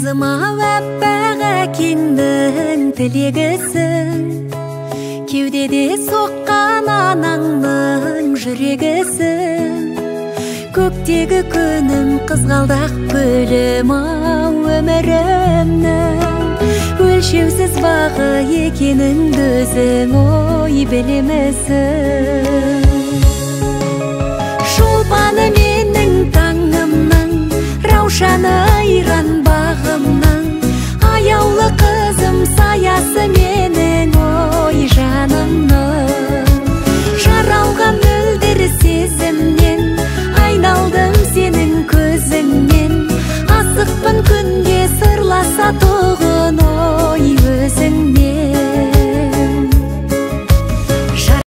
Қызым ау, әппақ әкеңнің тілегісің, кеудеде соққан анаңның жүрегісің. Көктегі күнім, қызғалдақ гүлім ау, өмірімнің өлшеусіз бағы екеніңді өзің ой білемісің. Шолпаны менің таңымның, раушаны айран бағымның, аяулы қызым саясы менің ой жанымның.